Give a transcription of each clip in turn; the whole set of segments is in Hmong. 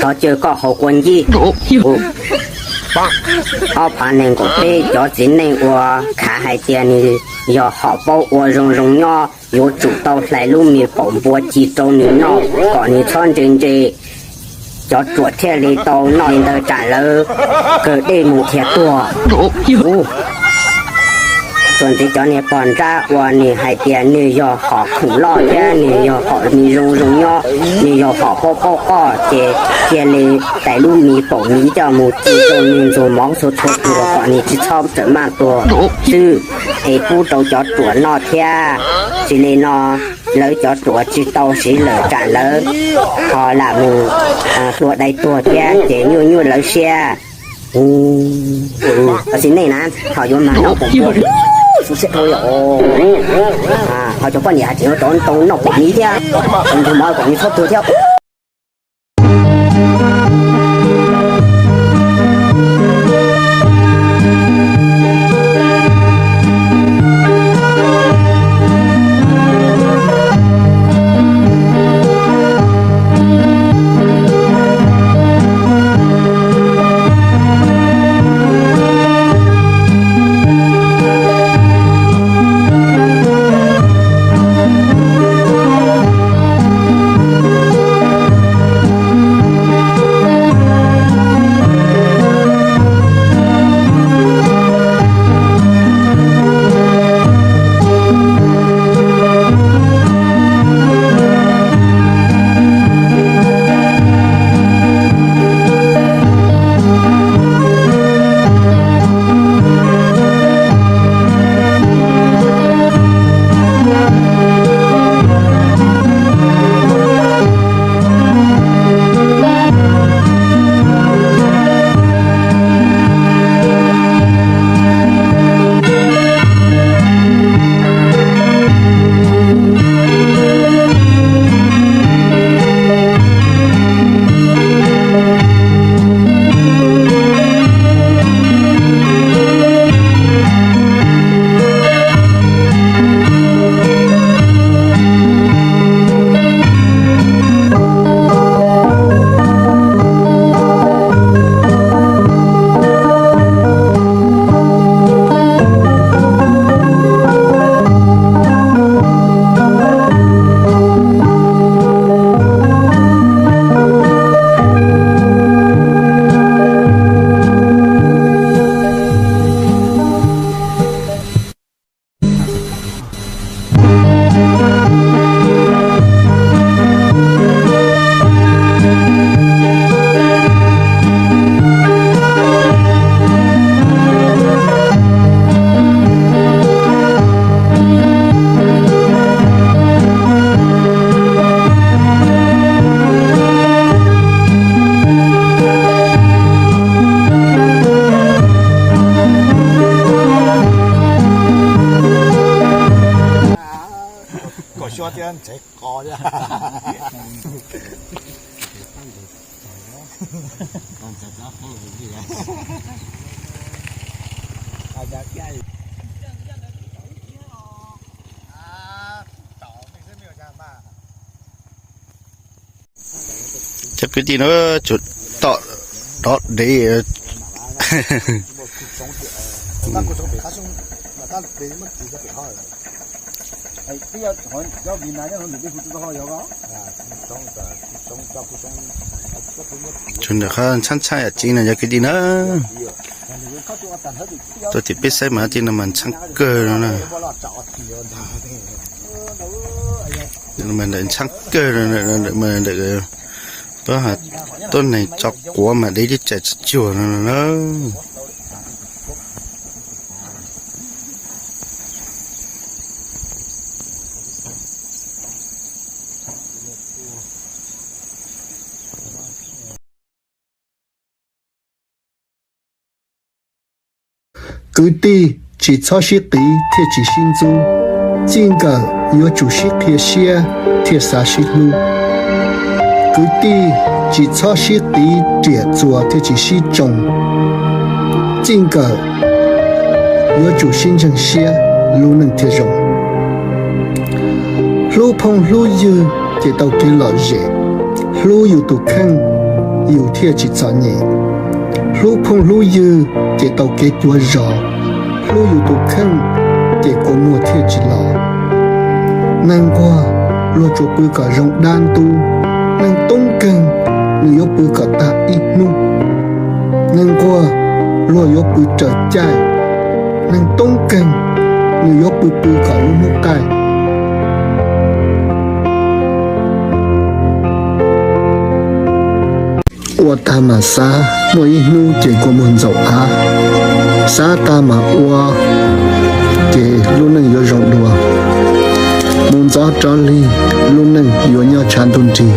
Thov caw koj haus kua ncib. Ob phav nees nkaum peb, cov txiv neej uas khav hais tias nws yog hom paub ua zoo zoo nyob, yuav tsum tau hlais lub mis paum npua ci rau nws noj kom nws txhob ntse ntse. Cov ruam thiaj li tau noj li ntawd tsam lawv kaw dej mus thiaj tuag. Txuas ntxiv cov niag pog nrab uas nws hais tias nws yog hom khoom loj thiab nws yog hom mis zoo zoo nyob, nws yog hom paub paub qoj, ces cia li tais lub mis paum miv coj mus ci rau nws ntxuag mov txhua txhua tug kom nws tsis txhob txawm maj tuag xwb, es pub rau cov ruam noj thiab. Tsis li no lawv cov ruam tsis tau siv lawm tsam lawv ho lam mus hlua dai tuag thiab ces nyuaj nyuaj lawv siab. Cov txiv neej na ho yuav mag noj paum npua, xu siab dhau yom. Ho cov poj niam hais tias yuav rov tau noj paum miv thiab, ntxuag mov kom nws txhob tuag thiab. Cov kwv tij na, tsuas tom dov dev. Tsuas ntawm qhov ntshab ntshab yam tsev no cov kwv tij na. Tuaj tim peb saib mas tej no mas ntshab kawg no na. Ntawm ntshab kawg, ntawm tuab neeg tso quav mas dev twb tsaim tsis cuag no na. Kwv tij, tsis txhob sib qiv thiaj tsis sib ntxub. Txij nkawm yuav tsum sib qhia siab thiaj xav sib hlub. Kwv tij, tsis txhob sib qiv riam txuas thiaj tsis sib tsoo. Txij nkawm yuav tsum sib ntseeg siab, lub neej thiaj zoo. Hlub phooj hlub ywg ces tau kev lom zem. Hlub yus tus kheej yus thiaj tsis txom nyem. Hlub phooj hlub ywg ces tau kev cuav zos, hlub yus tus kheej ces kua muag thiaj tsis los. Neeg nquag luag tsuas pw kom zoo dab ntub, neeg toob keeg nws yuav pw kom tag ib hnub. Neeg nquag luag yuav pw raws caij, neeg toob keeg nws yuav pw pw kom lub hnub qaij. Ua tag mam xav, muaj ib hnub ces kua muag ntxaum av. Xav tag mam ua, ces lub neej yuav zoo dua. Mus ntxov rov lig, lub neej yuav nyob tshav ntuj nrig.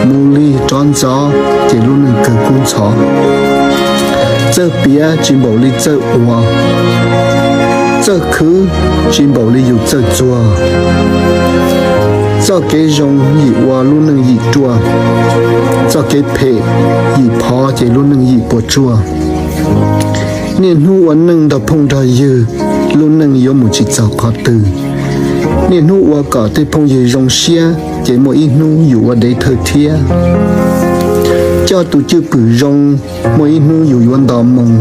Mus lig rov ntxov, ces lub neej kawg kub ntxhov. Txawj piav tsis npaum li txawj ua, txawj khwv tsis npaum li yus txawj txuag. Txoj kev zoo yim ua lub neej yim ruaj, txoj kev phem yim phov ces lub neej yim puas tsuaj. Niaj hnub ua neej nrog phooj nrog ywg, lub neej yuav mus tsis txog qhov twg. Niaj hnub ua kom tej phooj ywg zoo siab, ces muaj ib hnub yus ua dev thawj thiab. Coj tus cwj pwm zoo, muaj ib hnub yus yuav nto moo.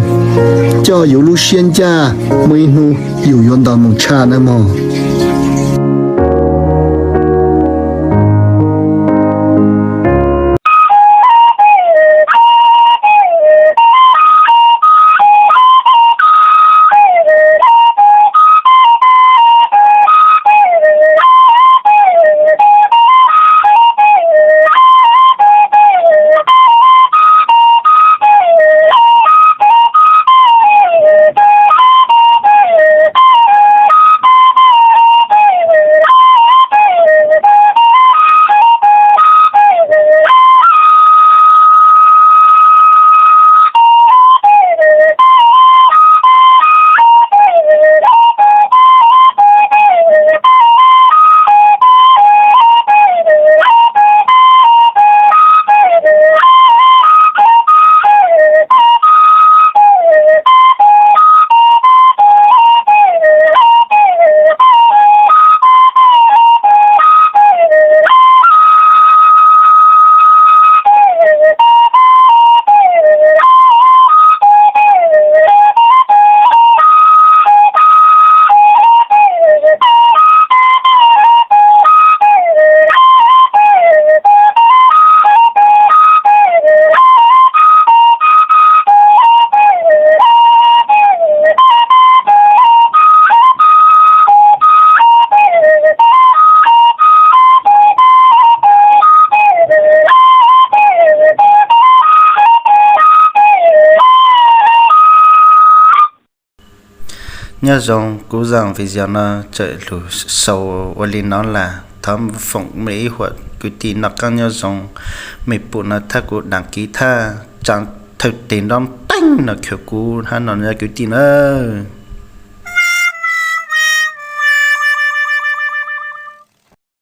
Coj yus lub siab ncaj, muaj ib hnub yus yuav nto moo tshaj nawb mog. Nyob zoo, kuv zaj video no txawm lug sau ua li no lawm, thov foom mej ib huam kwv tij noj qab nyob zoo, mej pum no thab kuv đăng ký thab tsa thawj teg nrob teeb no khaws kuv hab no kwv tij nawb.